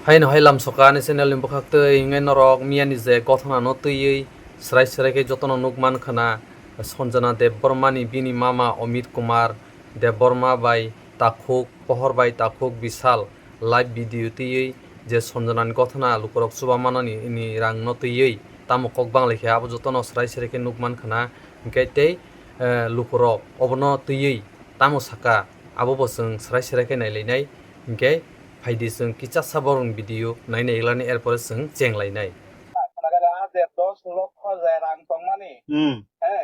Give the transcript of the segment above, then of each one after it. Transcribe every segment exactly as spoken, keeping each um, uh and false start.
Haino hai lamsoka ani channel ni bwkhak twi hwnwi norok miyani je gothona no twiwi srai srai khe jotono nuk man khna Sanjana Debbarma ni bini mama Amit Kumar Debbarma bai takhuk pohor bai takhuk Bishal live video twiwi je Sanjana ni gothona lukurok chuba manani ni rang no twiwi tamo kok bang lai khe abo jotono srai srai khe nuk man khna hwnkhe tei eh, lukurok obono twiwi tamo saka abo bo chwng srai srai khe nai lai nai hwnkhe Phaidi chwng kisa sa borokni video naina eglani, erpore chwng cheng lainai. Khwnakhai, ah, je dos lokho je rang tongmani. Hmm. He,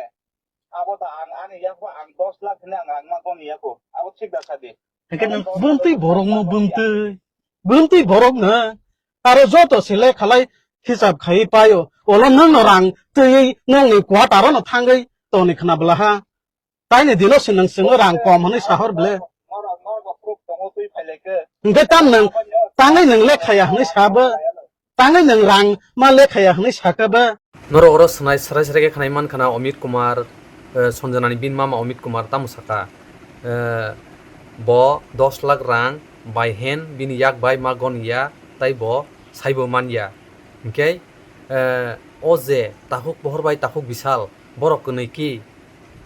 abo da ang ani yakho ang dos lakh hwnwi ang rang ma goni yakho. Abo thik da sadi. Hwnkhe nwng bumtwi borokno bumtwi, bumtwi borokno aro joto sele khalai hisab khai paio. Olo nwngno rang twiwi nwngni quarter-o no thangwi tongni khna bwlaha. Taini dino se nwng chwngno rang kom hwnwi sahor ble. Hwnkhe tam nwng tangwi nwng lekhaya hwnwi sabo. Tangwi nwng rang ma lekhaya hwnwi saka ba. Norok oro swnai srai srai khe khnai man khna Amit Kumar, eh, Sanjanani bini mama Amit Kumar tamo saka, eh, bo dos lakh rang bai hen bini yak bai ma gon ya, tai bo saibo man ya. Hwnkhe, eh, o je takhuk pohor bai takhuk Bishal, borok kwnwi ki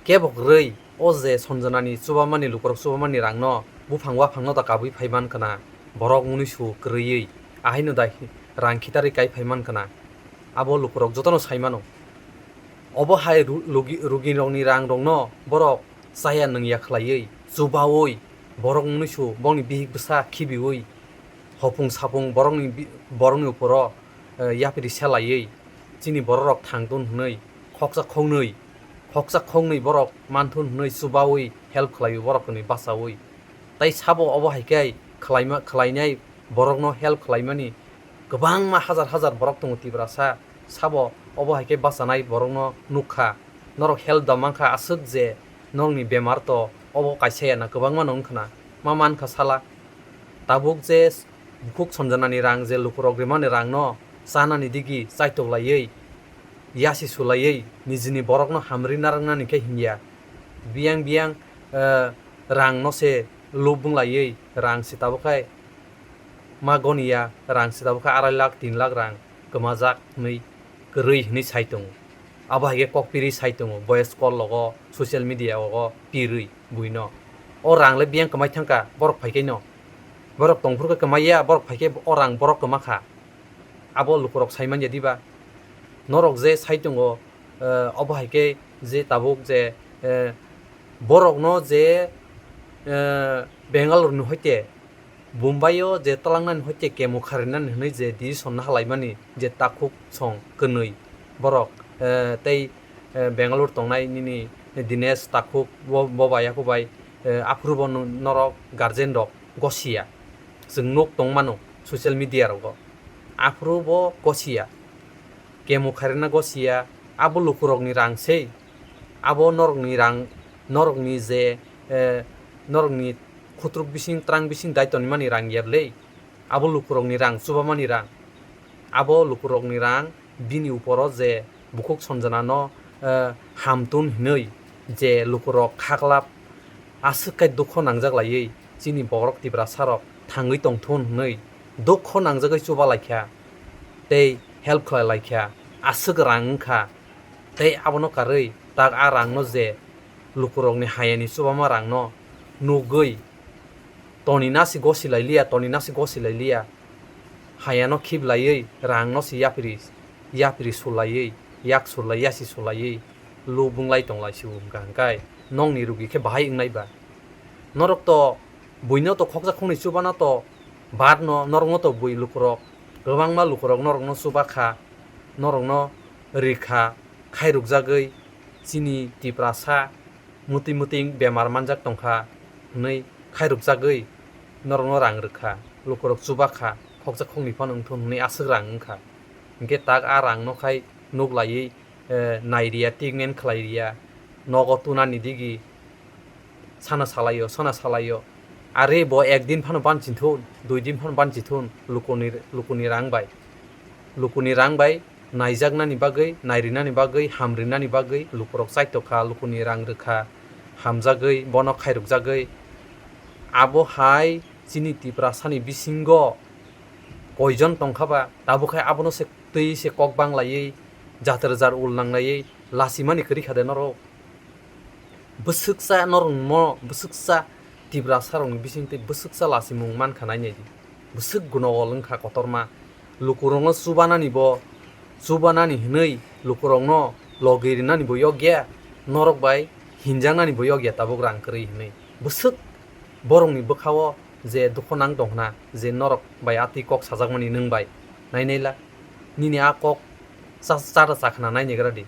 kebo kwrwi, o je Sanjanani chubamani, lukurok chubamani rangno buphang waphangno da kabui phai man khna, borok munisu kwrwiwi, ahaino da rang khitarwi kai phai man khna, abo lukurok jotono sai mano. Obo hai ru-, lugi-, rugirokni rangrokno borok chaya nwngya khlaiwi, chubaui, borok munisu bongni bihik bwsa khibiui, hopung sapung borokni bi-, borokni uporo, eh, yapri selaiwi, chini bororok thangthun hwnwi, khoksa khoknwi, khoksa khoknwi borok manthun hwnwi chubaui help khlaio borokni bachaui. Tai sabo obo hai khe khlaima-, khlainai borokno help khlaimani kwbangma hajar hajar borok tongo Tiprasa. Sabo obo hai khe bachanai borokno nukha. Norok help da mankha aswk je norokni bemar to obo kaisa ya na kwbangma no wngkhna. Ma mankha sala. Tabuk je bukhuk Sanjanani rang je lukurok rimani rangno chanani digi chaitok laiwi, yasi sulaiwi nijini borokno hamri narwknani khe hinya. Biyang biyang, eh, rangno se lub wng laiwi rang se tabuk khai ma goni ya, rang se tabuk khai arai lakh tin lakh rang kwmajak hwnwi kwrwi hwnwi sai tongo. Abo hai khe kok piri sai tongo, voice call logo, social media logo pirwi buino. O rang le biyang kwmai thangkha borok phai khe no. Borok tongphuru khe kwmai ya, borok phai khe o rang borok kwma kha. Abo lukurok sai man ya diba? Norok je sai tongo, eh, obo hai khe je tabuk je, eh, borokno je, eh, Bangalore ni hoite Bombay o je twlangnani hoite kemo kharinani hwnwi je decision nahalaimani je takhuk song kwnwi borok, eh, tei, eh, Bangalore tongnai nini Dinesh takhuk bo, bo bai, ako bai, eh, aphuru bo no-, norok guardian rok gosiya. Chwng nuk tongmano social media rogo. Aphuru bo gosiya. Kemo khairina gosiya. Abo lukurokni rang sei. Abo norokni rang, norokni je, eh, norokni khutruk bising, trang bising dai tonimani rang ya bwle. Abo lukurokni rang, chubamani rang. Abo lukurokni rang, bini uporo je bukhuk Sanjanano, eh, hamtun hinwi je lukurok khaklap aswk khe dukho nangjak laiwi chini borok Tiprasarok thangwi tongthun hinwi dukho nangjagwi chuba laikha tei help khlai laikha, aswk rang wngkha. Tei abono karwi tak a rangno je lukurokni hayani chubama rangno nugwi toni nasi gosi lai liya, toni nasi gosi lai liya. Hayano khiblaiwi rangno se yapri, yapri sulaiwi, yak sulai, yasi sulaiwi lubung lai tong lai si wngkha hwnkhe nokni rugi khe bahai wngnai ba? Norok to buino to khoksa khoknwi chubana to badno, norokno to bui lukurok, kwbangma lukurok norokno chuba kha, norokno ri kha, khairukjagwi chini Tiprasa mwtwi mwtwi bemar manjak tongkha hwnwi khairukjagwi norokno rang rwkha, lukurok chuba kha, khoksa khoknwi phano wngthun hwnwi aswk rang wngkha. Hinkhe tak a rangno khai nuk laiwi, eh, nai riya, treatment khlai riya, nogo tunani digi sana salaio, sana salaio. Are bo ek din phano banchithun, dui din phano banchithun, lukuni, lukuni rang bai. Lukuni rang bai naijaknani bagwi, nairinani bagwi, hamrinani bagwi lukurok chaitokha, lukuni rang rwkha, hamjagwi, bono khairokjagwi. Abo hai chini Tiprasani bisingo koijon tongkha ba, tabuk hai abono se twi se kok bang laiwi, jatar jar ul nang laiwi, lasimani kwrwi kha de norok? Bwswksa norokni mo, bwswksa Tiprasa rokni bising twi bwswksa lasimung man kha nai nai di. Bwswk gunogol wng kha kotorma. Lukurokno chubanani bo, chubanani hwnwi lukurokno logi rinani bo yokya, norok bai hinjaknani bo yokya tabuk rang kwrwi hwnwi. Bwswk borokni bwkhao je dukho nang tong khna, je norok bai atwi kok sajakmani nwng bai. Nai nai la, nini a kok cha-, chara cha khna nai naigra di.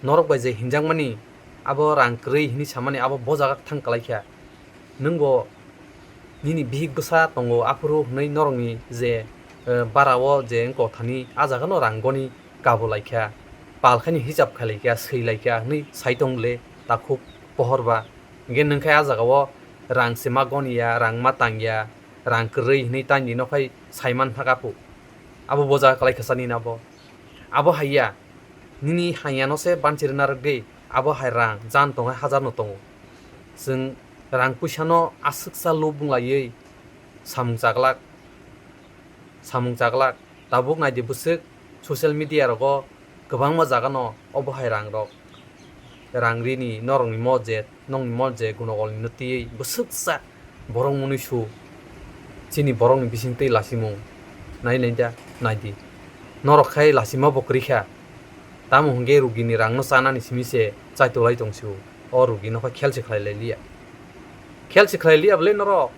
Norok bai je hinjakmani abo rang kwrwi hwnwi samani abo bo jaga thang kwlai kha. Nwng bo nini bihik bwsa tongo aphuru hwnwi norokni je, eh, bara o je wngkok thani a jaga no rang goni kabo lai kha. Pal khaino hisab khalai kha, swi lai kha hwnwi sai tong le takhuk pohor ba. Hwnkhe nwng khai a jaga o rang se ma goni ya, rang ma tang ya, rang kwrwi hwnwi tang di no khai sai man thak aphu. Abo bo jaga kwlai kha sa nini abo. Abo hai ya, nini hai ya no se banchi rwna rwk di, abo hai rang jan tong hai hajar no tongo. Chwng rang puisa no aswk sa lub wng laiwi samung chaglak, samung chaglak. Tabuk nai di bwswk social media rogo kwbangma jaga no obo hai rang rok, rang rini norokni mo je, nokni mo je gunogolni no twiwi bwswksa borok mwnwi su chini borokni bising twi lasimung nai nai da nai di. Norok khai lasima bo kwrwi kha, tamo hwnkhe rugini rang no chanani simi se chaitolai tong si o, o rugi no kha khel se khlai lai liya, khel se khlai liya bwle norok,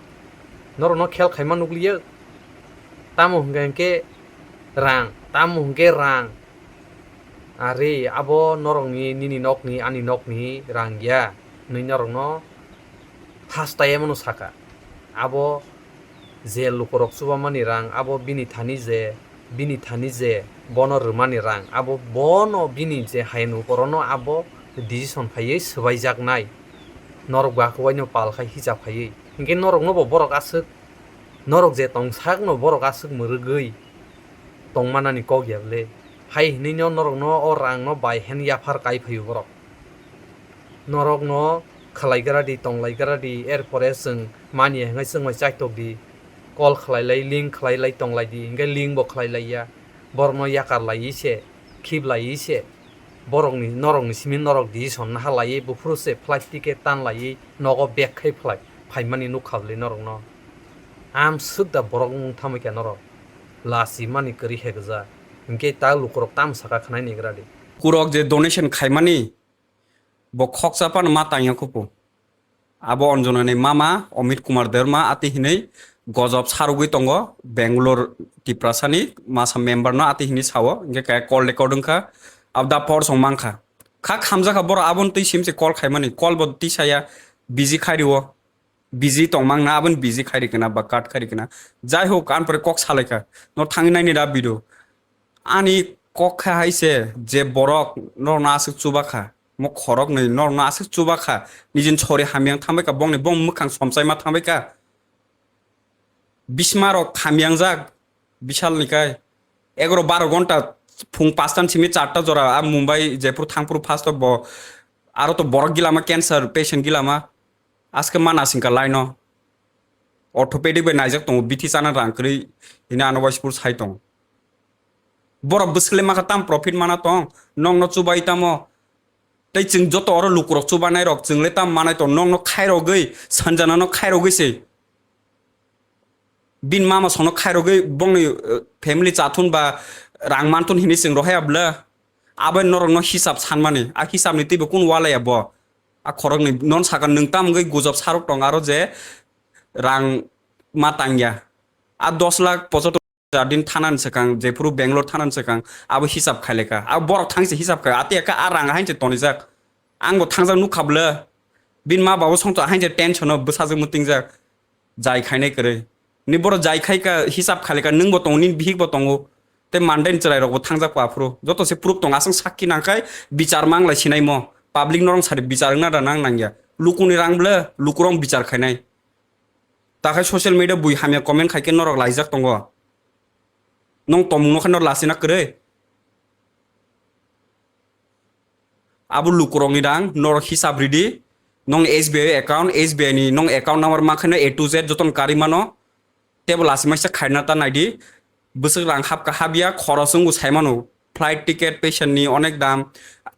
norok no khel khaima nukliya. Tamo hwnkhe hwnkhe rang, tamo hwnkhe rang. Ari, abo norokni, nini nokni, ani nokni rang ya, hwnwi norokno hastayamano saka. Abo je lukurok chubamani rang, abo bini thani je, bini thani je bono rwmani rang, abo bono bini je hayung orono abo decision khaiwi swbaijaknai. Norok ba kubaino pal khai hisab khaiwi. Hinkhe norokno bo borok aswk, norok je tong sakno borok aswk mwrwgwi tongmanani kok ya bwle. Hai hwnwi no norokno o rangno bai hen yaphar kai phaio borok. Norokno khlai gra di, tong lai gra di, er pore chwng manya hwnkhe chwng bai chaitok di, call khlai lai, link khlai lai tong lai di, hwnkhe link bo khlai lai ya. Borokno yakar laiwi se, khib laiwi se, borokni, norokni simi norok decision naha laiwi, buphuru se flight ticket tan laiwi, nogo back khai phlai phaimani nuk kha bwle norokno. Amswk da borok wng thamwi kha norok. Lachi mani kwrwi hai gwja. Hinkhe ta lukurok tamo saka khwnai ni gra di. Kurok je donation khaimani, bo khoksa phano ma tangya khupu. Abo Anjana ni mama Amit Kumar Debbarma ati hinwi gojop sarugwi tongo Bangalore Tiprasa ni masa member no ati hinwi sao, hinkhe kaya call record wngkha, abda por song mankha. Kha khamjakha borok aboni twi simse call khaimani, call bo tisaya busy khairiwo. Busy tongmang na, aboni busy khairi kana ba cut khairi kana. Jai hok, an pore kok salaikha. No thangwi naini da video. Ani kok kha hai se je borok norokno aswk chubakha. Mo khorok ni norokno aswk chubakha. Nijin sori hamyang thangbaikha, bongni bong mwkhang somchaima thangbaikha. Bisma rok hamyang jak, bisal ni kai. Egaroh baro gonta phung pastan simi charta jora a Mumbai, Jaipur thangphuru first o bo aro to borok gilama cancer patient gilama. Aske mana singka laino. Orthopedic bai naijak tongo, bithi chana rang kwrwi hini ano waisipur sai tongo. Borok bwswk le makha tam profit mana tong, nokno chubai tamo. Tei chwng joto oro lukurok chubanai rok chwng le tam manai tong, nokno khairogwi, sanjanano khairogwi se. Bini mama sono khairogwi bongni, eh, family chathun ba rang manthun hini chwng rohai abla. Abai norokno hisab sanmani, a hisabni twibo kun walaya bo? A khoroknwi non sakha nwng tam wngwi gujok sarok tong aro je rang ma tangya. A dos lakh pochottor din thanani swkang, jephuru Bangalore thanani swkang, abo hisab khaileka. A borok thangse hisab khai, ati eka a rang hainse tonijak. Angbo thangjak nukha bwle. Bini ma babo songcha hainse tension o bwsajwk mutingjak. Jai khainai kwrwi. Ni borok jai khai ka hisab khaileka, nwngbo tongo, nini bihikbo tongo. Tei mandai ni chwrairokbo thangjak pa phuru. Joto se proof tongo, aswng sakki nangkhai bichar manglai sinaimo. Public norong sari bichar wngna da nang nangya. Lukuni rang bwle, lukurok bichar khainai. Takhai social media bui hamya comment khaikhe norok laijak tongo. Nong tomung nokha nor lasina kwrwi. Abo lukurokni rang, norok hisab ridi. Nong S B I account, S B I ni nong account number mankhaino A to Z jotono karwi mano. Tebo lasimaisa khaina ta naidi. Bwswk rang hapkha hapya, khoros wngbo saimano. Flight ticket, patient ni onek dam,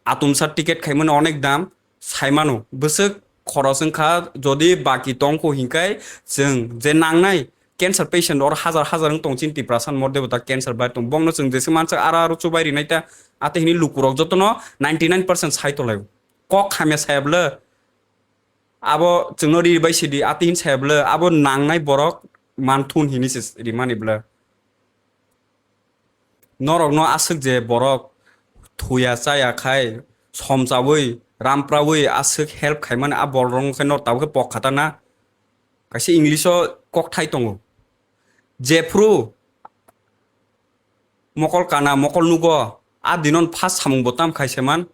atumsa ticket khaimani onek dam, saimano. Bwswk khoros wngkha, jodi baki tongkho hinkai chwng je nangnai cancer patient or hajar hajar wng tong chini Tiprasa ni mor debota cancer bai tong. Bongno chwng jesa mansak aro aro chubai rinai ta, ate hini lukurok jotono ninety nine percent sai tolai. Kok hamya saya bwle, abo chwngno ri bai sidi, ate hin saya bwle, abo nangnai borok manthun hini se rimani bwle. Norokno aswk je borok thuya chaya khai, somchaui, rampraui aswk help khaimani a borok rokno khe nor tabuk khe pok khata na? Kaisa English o kokthai tongo. Jephru mokol kana, mokol nugo, a dinon first samung bo tam khai se man.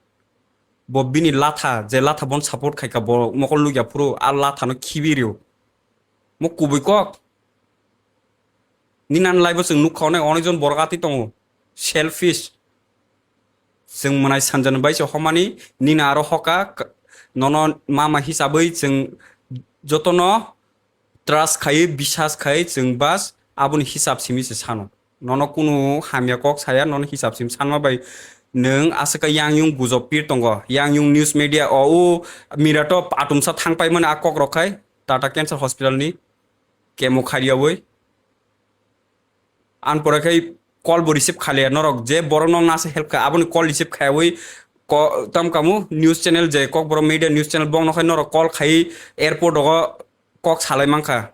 Bo bini latha, je latha bon support khaika, bo mokol nukya phuru a lathano khibi rio. Mo kubui kok. Ninan laibo chwng nukha, onek, onek jon borok atwi tongo. Selfish. Chwng mwnai sanjani bai se homani, nini aro hoka, k-, nono mama hisabwi chwng jotono trust khai, bisas khai, chwng bas aboni hisab simi se sano. Nono kunu hamya kok saya, nono hisab simi sanma bai nwng aswk yang yung gujob pir tongo. Yang yung news media o u Mirato atumsa thang paimani a kok rok khai Tata Cancer Hospital ni chemo kharyaui. An pore khai call bo receive khaliya norok, je borok no nasa help kha, aboni call receive khaiwi ko-, tam kamu news channel, je Kokborok media news channel, bongno khai norok call khai airport rogo kok salai mankha.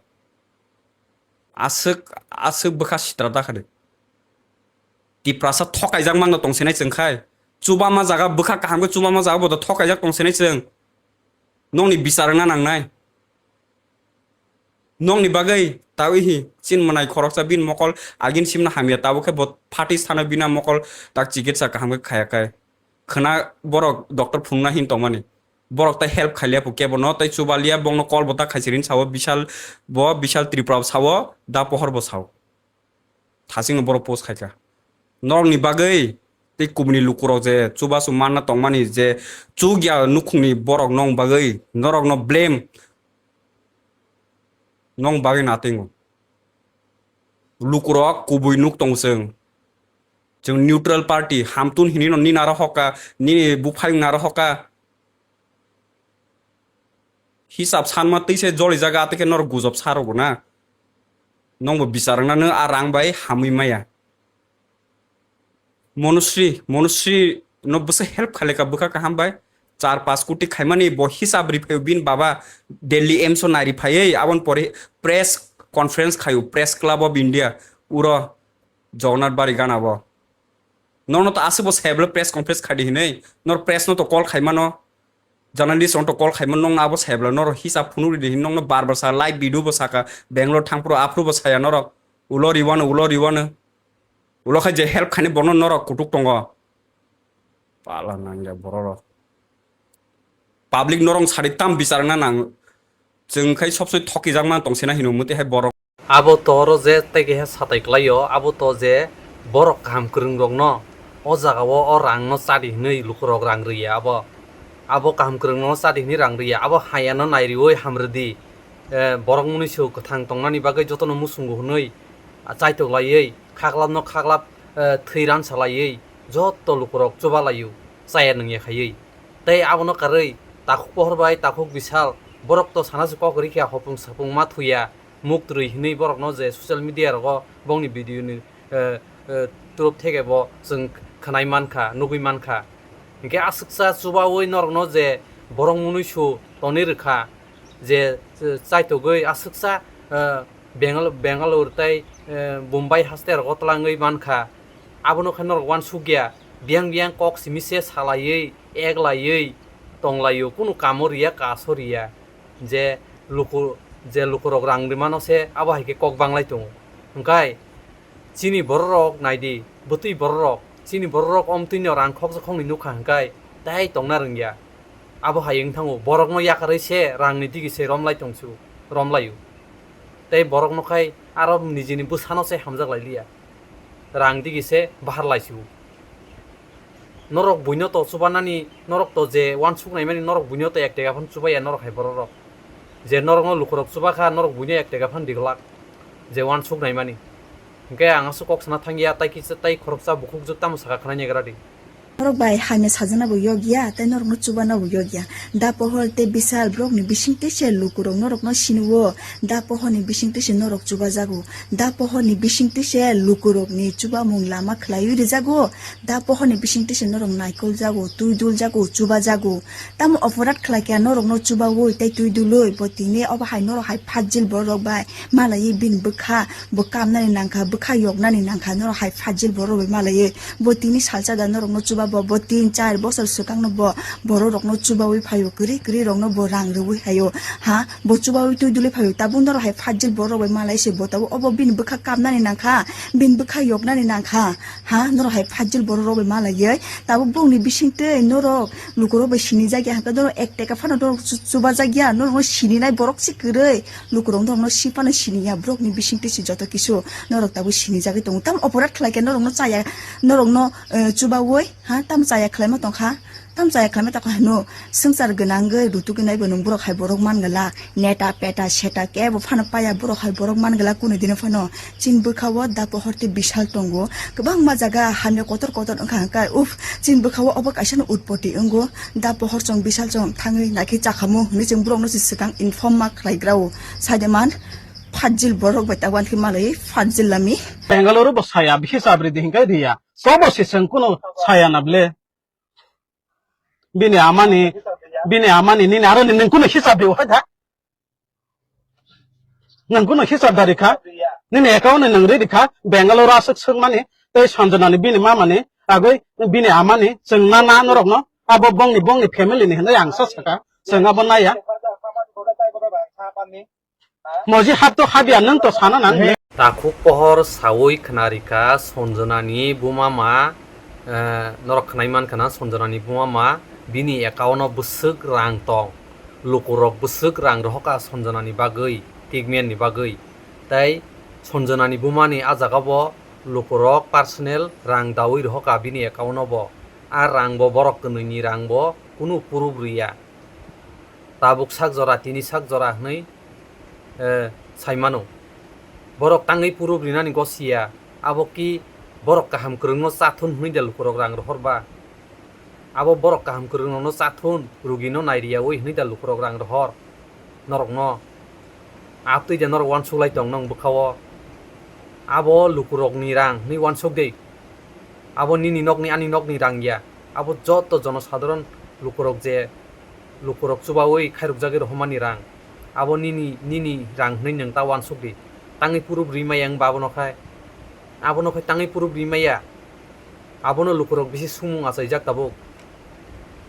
Aswk, aswk bwkha sitra da khade. Tiprasa thokaijak mangno tongsinai chwng khai. Chubama jaga bwkha kaham khe chubama jaga bo thokaijak tongsinai chwng. Nokni bichar wngna nangnai. Nokni bagwi tawi hi chin mwnai khoroksa bini mokol agin simna hamya, tabuk khe bo phatwi sano bina mokol tak chikitsa kaham khe khaya khai. Khwna borok doctor phunukna hin tongmani. Borok tai help khailiya phu kebo no tai chubaliya, bongno call bo ta khaisirin sao, Bishal bo, Bishal Tripura bo sao, da pohor bo sao. Thasingno borok post khaikha. Norokni bagwi tei kubuni lukurok je chubachu manna tongmani je chukya nukhungni borok nong bagwi norokno blame nong bagwi natingo. Lukurok kubui nuk tong chwng. Chwng neutral party, hamtun hinino nini aro hoka, nini buphayung aro hoka. Hisab sanma twi se joli jaga, atwi khe norok gujob sa rwgo na. Nongbo bichar wngna nw a rang bai hamwi maya. Monusri, Monusri no bwsa help khaileka bwkha kaham bai. Char paanch koti khaimani bo hisab riphaio bini baba Delhi AIIMS o nai riphaiwi aboni pore press conference khaio Press Club of India uro Jagannath Bari gana bo. Nono to aswk bo seblo press conference khadi hinwi. Nor press no to call khaimano. Journalist rok to call khaimano, nokno abo seblo. Nor hisab phunuk ridi hin nokno bar bar sa live video bo saka. Bangalore thangphuru aphuru bo saya norok. Ulo riwano, ulo riwano. Ulo khai je help khani bono norok kutuk tongo. Pala nangya bororok. Public norong sari tam bichar na nang. Chwng khai sob somoi thokijakma tong sena hino muti hai borok. Abo to oro je tei keha satai kwlaio, abo to je borok kaham kwrwng rokno o jaga o, o rang no chadi hinwi lukurok rang rwya abo. Abo kaham kwrwng no chadi hinwi rang rwya, abo hayano nai riwi ham rwdi. Eh, borok mwnwi se kwthang tongnani bagwi jotono muchungo hwnwi, ah, chaitok laiwi, khaklap no khaklap, eh, thwi ransa laiwi, joto lukurok chuba laio, chaya nungya khaiwi. Tei abono karwi takhuk pohor bai takhuk bisal, borok to sana se kok rikha, hopung sapung ma thuya, muk twrwi hinwi borokno je social media rogo bongni video ni, eh, eh, turup theke bo chwng khwnai mankha, nugwi mankha. Hinkhe aswksa chubaui norokno je borok mwnwi su tonwi rwkha, je, eh, chaitogwi aswksa, eh, Bengal-, Bangalore tei, eh, Bombay haste rogo twlangwi mankha. Abono khe norok uansukya, biyang biyang kok simi se salaiwi, ek laiwi tonglaio, kunu kamo riya, kaso riya, je luku, je lukurok rang rimano se abo hai khe kok banglai tongo. Hwnkhe chini bororok naidi, bwtwi bororok, chini bororok omtwino rang khoksa khoknwi nukha hwnkhe tei tongna rwngya. Abo hai wng thango, borokno yakarwi se rangni digi se romlai tongsu, romlaio. Tei borokno khai aro nijini bwsano se hamjak lai liya. Rang digi se bahar lai sio. Norok buino to chubanani, norok to je uansuk naimani, norok buino to ek tega phano chubaya norok hai bororok. Je norokno lukurok chuba kha, norok buino ek tega phano diglak. Je uansuk naimani. Hwnkhe ang aswk kok sana thangya, tai kisa tai khoroksa bukhukjwk tamo saka khna nyagra di. Norok bai hamya sajana bo yokya, tei norokno chubana bo yokya. Da Pohor tei Bisal borokni bisingtwi se lukurok norokno sinio. Da Pohorni bisingtwi se norok chubajago. Da Pohorni bisingtwi se lukurokni chubamung lama khwlaiwi rijago. Da Pohorni bisingtwi se norok naikoljago, twi duljago, chubajago. Tamo oporat khlaikha norokno chubaui tei twi dului, bo tini obo hai norok hai fajil borok bai malaiwi bini bwkha bo kamnani nangkha, bwkha yoknani nangkha, norok hai fajil borok bai malaiwi. Bo tini salsa da norokno chuba bo, bo tin char bosor swkangno bo borok rokno chubaui phaio, kwrwi kwrwi rokno bo rang rwui haio. Ha, bo chubaui twi dului phaio, tabuk norok hai fajil borok bai malai se bo tabuk obo bini bwkha kamnani nangkha, bini bwkha yoknani nangkha. Ha, norok hai fajil borok rok bai malaiwi, tabuk bongni bisingtwi norok lukurok bai sinijak ya, hwnkhe norok ek teka phano norok chu-, chubajakya, norokno sininai borok se kwrwi, lukurok norokno si phano siniya, borokni bisingtwi se joto kisu norok tabuk sinijagwi tongo. Tamo oporat khlaikhe norokno chaya, norokno, eh, chubaui, ha, tamo chaya khlaima tongkha, tamo chaya khlaima tongkha hino, swngchar gwnangwi rutukgwi naibo nwng borok hai borok man glak, neta peta seta kebo phano paya borok hai borok man glak kunu dino phano. Chini bwkha-o Da Pohor tei Bisal tongo. Kwbangma jaga hamya kotor kotor wngkha hwnkhe, uff, chini bwkha-o obo kaisano utpoti wngo. Da Pohor chwng Bisal chwng thangwi naikhe chakhamu hwnwi chwng borokno se swkang inform ma khlaigrao. Saideman, fajil borok bai ta wankhe malai, fajil lami. Bangalore bo saya, bisi sabri di hinkai riya. Sobo se chwng kuno saya na ble. Bini amani, bini amani, nini aro nini kuno hisab di, hai da. Nang kuno hisab dari kha, nini account ni nang ready kha, Bangalore aswk swk mani, tei Sanjana ni bini mama ni, agoi bini ama ni, chwng na na norok no, abo bongni, bongni family ni hinwi ang sa saka, chwng abo naya. Moji hap to habya nwng to sana nang. Takhuk pohor sawi khna rikha Sanjana ni buma ma, eh, norok khnai man khna Sanjana ni buma ma, bini account o bwswk rang tong. Lukurok bwswk rang rohorkha Sanjanani bagwi, treatment ni bagwi. Tei Sanjanani bumani ah jagao lukurok personal rang dawi rohorkha bini account o bo. A rang bo borok kwnwi ni rang bo kunu proof riya. Tabuk sak jora, tini sak jora hwnwi, eh, sai mano. Borok tangwi proof rinani gosiya, abo ki borok kaham kwrwngno chathun hwnwi da lukurok rang rohor ba? Abo borok kaham kwrwng rokno chathun, rugi no nai riyaui hwnwi da lukurok rang rohor norokno. Abtwi da norok uansuk lai tong nong bwkha o. Abo lukurok ni rang hwnwi uansuk di. Abo nini nokni ani nokni rang ya. Abo joto jono sadharon lukurok je lukurok chubaui khairokjagwi rohormani rang. Abo nini, nini rang hwnwi nwng ta uansuk di. Tangwi proof ri maya wng ba abono khai. Abono khai tangwi proof ri maya. Abono lukurok bisi sumung achaijak tabuk.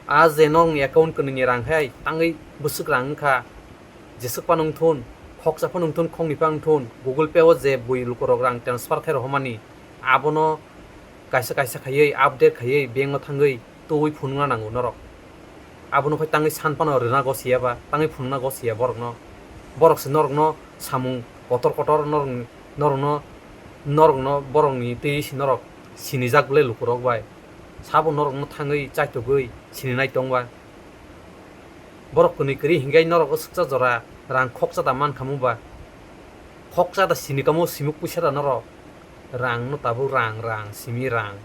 A je nokni account kwnwini rang hai tangwi bwswk rang wngkha. Jeswk phano wngthun, khoksa phano wngthun, khoknwi phano wngthun, Google Pay o je bui lukurok rang transfer khai rohormani, abono kaisa kaisa khaiwi update khaiwi bank o thangwi tubui phunukna nango norok. Abono khai tangwi san phano rwna gosiya ba, tangwi phunukna gosiya borokno. Borok se norokno samung kotor kotor norokni, norokno, norokno borokni twi se norok sinijak ble lukurok bai. Sabo norokno thangwi chaitugwi sininai tong ba. Borok kwnwi kwrwi hinkhai norok o swksa jora rang khoksa da mankhamu ba? Khoksa da sini kamo simuk puisa da norok? Rang no tabuk rang, rang, simi rang.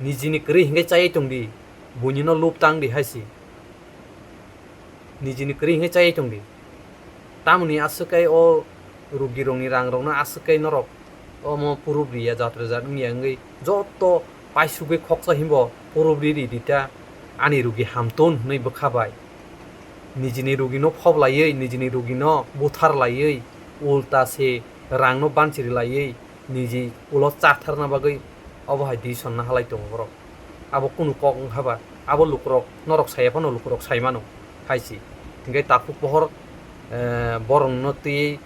Nijini kwrwi hinkhai chayai tongdi, buini no lub tangdi hai si. Nijini kwrwi hinkhai chayai tongdi. Tamoni aswk kai o rugirokni rangrokno aswk kai norok omo purub riya, jat rwjak wngya wngwi joto paisugwi khoksa himbo purub ri ri di ta, ani rugi hamtun hwnwi bwkha bai. Nijini rugino phob laiwi, nijini rugino buthar laiwi, ulta se rangno banchiri laiwi, niji ulo chatharna bagwi obo hai decision na halai tongo borok. Abo kunu kok wngkha ba? Abo lukurok, norok saya phano lukurok sai mano hai si. Hinkhe takhuk pohor, eh, borokno twi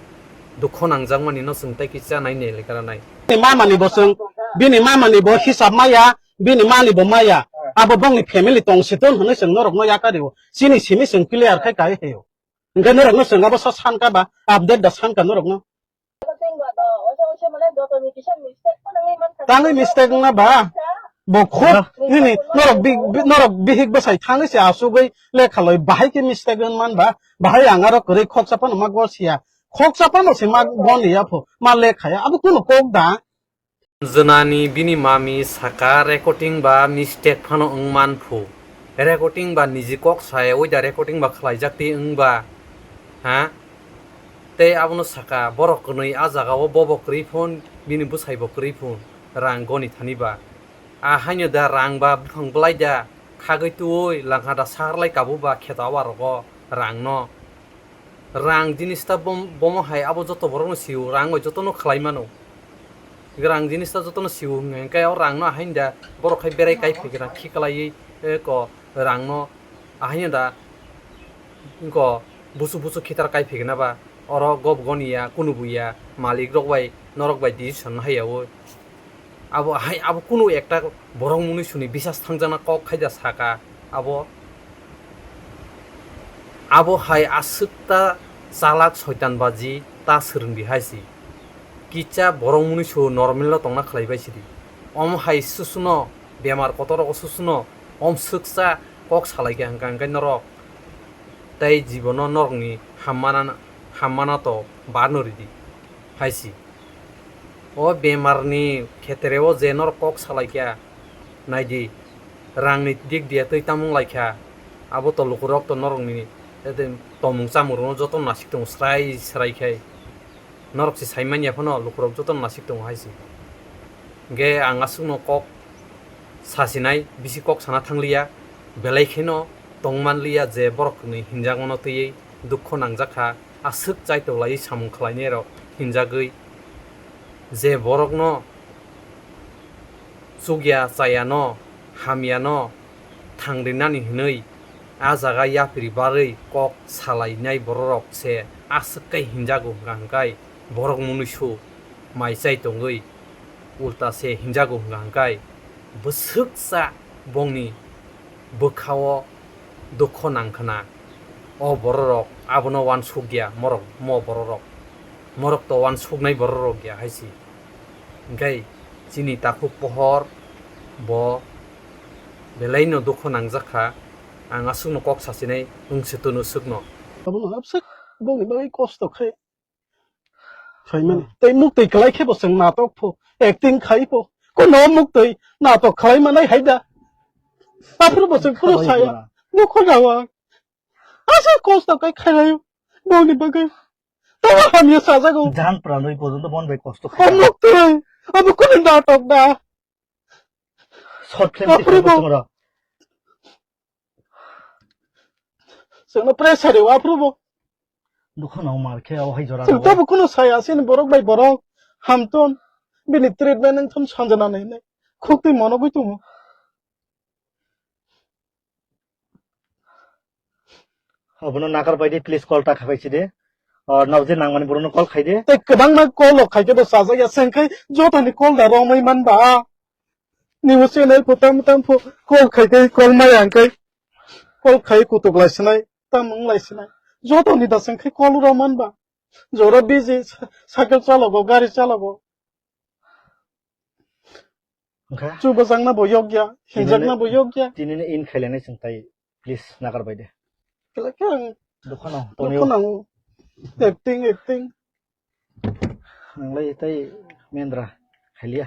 dukho nangjakmani no chwng tei kisa nai nai lekara nai. Bini mamani bo chwng, bini mamani bo hisab maya, bini mani bo maya. Abo bongni family tong siton hwnwi chwng norokno yakario. Chini simi chwng clear khai kai heyo. Hinkhe norokno chwng abo sa sankha ba, update da sankha norokno. Tangwi mistake wngna ba? Bo khub nini norok bi-, bi-, norok bihik bwsai thangwi se asugwi lekha loi bahai khe mistake wng man ba? Bahai ang aro kwrwi khoksa phano ma gosiya. Khoksa phano se ma goni ya pho, ma lekha ya. Abo kuno kok da. Jwnani bini mami saka recording ba mistake phano wng man phu. Recording ba niji kok sai oi da recording ba khlaijak twi wng ba. Ha? Tei abono saka borok kwnwi a jaga o bobo kwrwi phun, bini bwsai bo kwrwi phun, rang goni thani ba. A haino da rang ba buphang bwlai da khagwi tuwi langkha da saharlai kabu ba kheto awa rogo rang no. Rang jinis ta bom-, bomo hai abo joto borok no sio, rang bai joto no khlai mano. Rang jinis ta joto no sio hwnka hwnkhe o rang no ahaini da borok hai berai kai phai gra khiklaiwi, eh, ko rang no ahaino da wngko busu busu khitar kai phai gana ba oro gob goni ya kunu bu ya malik rok bai norok bai decision no hai ya o. Abo hai, abo kunu ekta borok mwnwi suni bisas thangjakna kok khaida saka. Abo, abo hai aswk ta chalak soitan baji ta swrwngdi hai si. Kicha borok mwnwi su normal no tongna khlai bai sidi. Om hai susuno bemar kotor rogo susuno om swksa kok salai kha hwnkha hwnkhe norok tei jibono norokni hammana, hammana to bar no ridi hai si. O bemarni khetereo je norok kok salai kha, naidi, rangni dik diya twi tamung lai kha, abo to lukurok to norokni, eh, tomung chamung rokno joto nasik tongo srai srai khai. Norok se sai manya phano lukurok joto nasik tongo hai se. Hingkhe ang aswkno kok sasinai, bisi kok sana thangliya, belai kheno tong manliya je borokni hinjakmano twiwi dukho nangjak kha. Aswk chaitok laiwi samung khlainairok hinjagwi, je borokno chukya chayano hamyano thangrinani hwnwi a jaga yapri barwi kok salainai bororok se aswk khe hinjago hwnkha hwnkhe borok mwnwi su mai chai tongwi ulta se hinjago hwnkha hwnkhe bwswksa bongni bwkha-o dukho nang khna. O bororok abono uansuk ya, morok, mo bororok. Morok to uansuknai bororok ya hai si. Hingkhe chini takhuk pohor bo belai no dukho nangjak kha. Ang aswkno kok sasinai wng se tono swkno. Abono hapswk bongni bagwi kosto khai. Phaimani. Hmm. Tei muktwi kwlai khe bo chwng natok pho, acting khai pho. Kono muktwi natok khlai manai hai da. Aphuru bo chwng phuru Khlai saya. Khlai. Dukho nawa. Asa kosto kai khairayo. Bongni bagwi. Tawa hamya sajago. Jan pranwi porjonto bon bai kosto O khai. Muktwi. Abo kono natok da. Short film Aphuru bo. Chwngno pressure rw aphuru bo. Dukha nang mar khe o hai jora Chwng no. Tabo kuno saya sini borok bai borok. Hamton. Bini treatment wng thon sanjana nai nai. Khuk twi mono gwi tongo. Obono nakar bai di, please call ta khabai si de. O, nabje nangmani borokno call khai de. Tei kwbangma call rok khai khe bo chajak ya, chwng khai jotoni call da romwi man ba. Nini channel pho tam tam pho call khai khe call maya hwn khe call khai kutuk lai sinai, tam wng lai sinai. Jotoni da chwng khai call rom man ba. Jora busy, cycle chalogo, gari chalogo. Wngkha? Chubajakna bo yokya, tini hinjakna ni, bo yokya. Tini ni in khailainai chwng tai, please, nagar bai de. Kela khe ang Dukha no, dukha tonio. Nango. Acting, acting. Nanglai tai mendra khailiya.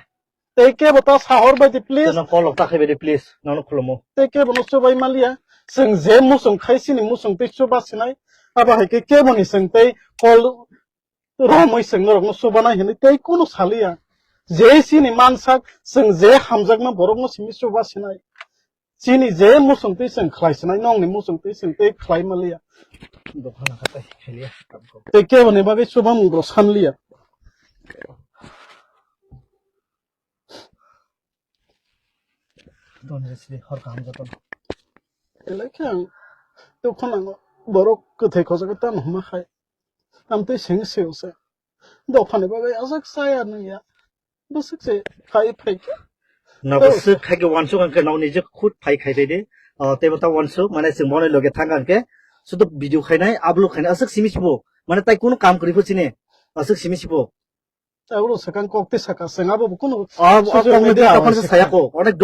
Tei kebo ta sahor bai di, please. Teno call ta khai bai di, please. Nono khulumo. Tei kebo no chubai maliya. Chwng je musung khai sini musung tei chuba sinai. Abo hai khe kebo ni chwng tei call romwi chwng norokno chubanai hinwi tei kunu saliya. Je chini mansak, chwng je hamjakma borokno simi chuba sinai. Chini je muchungtwi chwng khlai sinai, nokni muchungtwi chwng tei khlai manliya. Dopha nangkha tei khailiya. Tei keboni bagwi chubamung rok sanliya. Doni sidi hor kaham jotono. Belai khe ang dukha nango, borok kwthai khojagwi tamo hwnma khai. Amtwi seng seo se. Dophani bagwi ajak chaya nungya. Bwswk se khai phai khe. Na bwswk khai khe wansuk ang khe nokni je khut phai khai phai de. Ah, tei bo ta wansuk, mane chwng bono loge thang ang khe. Sudu video khainai, upload khainai, aswk simi sibo. Mane tai kunu kam kwrwi pho chini. Aswk simi sibo. Abro sakang kok tei saka seng abo bo kunu Ah, ah, social kok media tei tokon se saya ko. Onek